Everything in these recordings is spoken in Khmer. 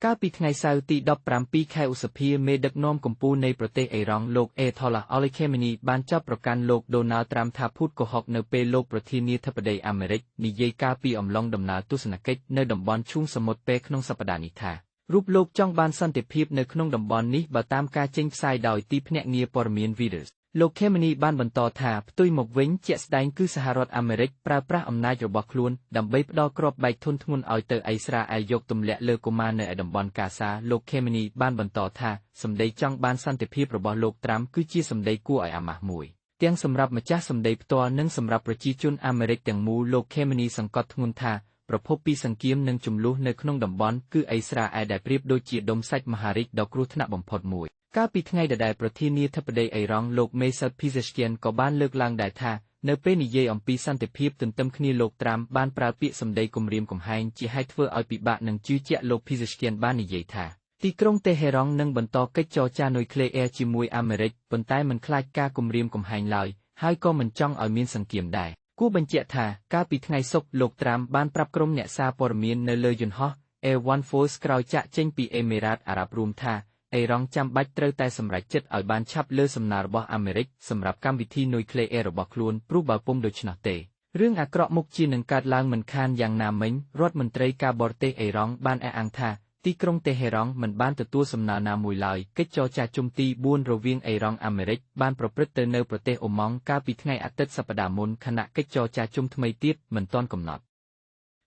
កាលពីថ្ងៃសៅរ៍ទី17ខែឧសភាមេដឹកនាំកម្ពុជានៃប្រទេសអ៊ីរ៉ង់លោកអេថូឡាអាលីខេមីនីបានចោទប្រកាន់លោកដូណាល់ត្រាំថាភូតកុហកនៅពេលលោកប្រធានាធិបតីអាមេរិកនិយាយកាលពីអំឡុងដំណើរទស្សនកិច្ចនៅតំបន់ឈូងសមុទ្រពេលក្នុងសប្តាហ៍នេះថារូបលោកចង់បានសន្តិភាពនៅក្នុងតំបន់នេះបើតាមការចេញផ្សាយដោយទីភ្នាក់ងារព័ត៌មាន Reuters លោកខេមីនីបានបន្តថាផ្ទុយមកវិញជាក់ស្ដែងគឺសហរដ្ឋអាមេរិកប្រើប្រាស់អំណាចរបស់ខ្លួនដើម្បីផ្ដល់គ្រាប់បែកធុនធ្ងន់ឲ្យទៅអ៊ីស្រាអែលយកទម្លាក់លើកុមារនៅឯតំបន់កាសាលោកខេមីនីបានបន្តថាសម្ដីចង់បានសន្តិភាពរបស់លោកត្រាំគឺជាសម្ដីគួរឲ្យអាម៉ាស់មួយទាំងសម្រាប់ម្ចាស់សម្ដីផ្ទាល់និងសម្រាប់ប្រជាជនអាមេរិកទាំងមូលលោកខេមីនីសង្កត់ធ្ងន់ថាប្រភពពីសង្គ្រាមនិងជម្លោះនៅក្នុងតំបន់គឺអ៊ីស្រាអែលដែលប្រៀបដូចជាដុំសាច់មហារីកដ៏គ្រោះថ្នាក់បំផុតមួយកាលពីថ្ងៃដដែលប្រធានាធិបតីអ៊ីរ៉ង់លោកមេសាត់ភីសេស្គៀនក៏បានលើកឡើងដែរថានៅពេលនិយាយអំពីសន្តិភាពទន្ទឹមគ្នាលោកត្រាំបានប្រើពាក្យសម្ដីគំរាមកំហែងជាហេតុធ្វើឲ្យពិបាកនឹងជឿជាក់លោកភីសេស្គៀនបាននិយាយថាទីក្រុងតេហេរ៉ង់នឹងបន្តកិច្ចចរចានុយក្លេអ៊ែរជាមួយអាមេរិកប៉ុន្តែមិនខ្លាចការគំរាមកំហែងឡើយហើយក៏មិនចង់ឲ្យមានសង្គ្រាមដែរគួរបញ្ជាក់ថាកាលពីថ្ងៃសុក្រលោកត្រាំបានប្រាប់ក្រុមអ្នកសារព័ត៌មាននៅលើយន្តហោះ Air One Force ក្រោយចាក់ចេញពីអេមីរ៉ាតអារ៉ាប់រួមថាអ៊ីរ៉ង់ចាំបាច់ត្រូវតែសម្រេចចិត្តឲ្យបានឆាប់លើសំណើរបស់អាមេរិកសម្រាប់កម្មវិធីនុយក្លេអ៊ែររបស់ខ្លួនព្រោះបើពុំដូច្នោះទេរឿងអាក្រក់មុខជានឹងកើតឡើងមិនខានយ៉ាងណាមិញរដ្ឋមន្ត្រីការបរទេសអ៊ីរ៉ង់បានអះអាងថាទីក្រុងតេហេរ៉ង់មិនបានទទួលសំណើណាមួយឡើយកិច្ចចរចាជុំទី4រវាងអ៊ីរ៉ង់អាមេរិកបានប្រព្រឹត្តទៅនៅប្រទេសអូម៉ង់កាលពីថ្ងៃអាទិត្យសប្តាហ៍មុនខណៈកិច្ចចរចាជុំថ្មីទៀតមិនទាន់កំណត់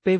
ពេល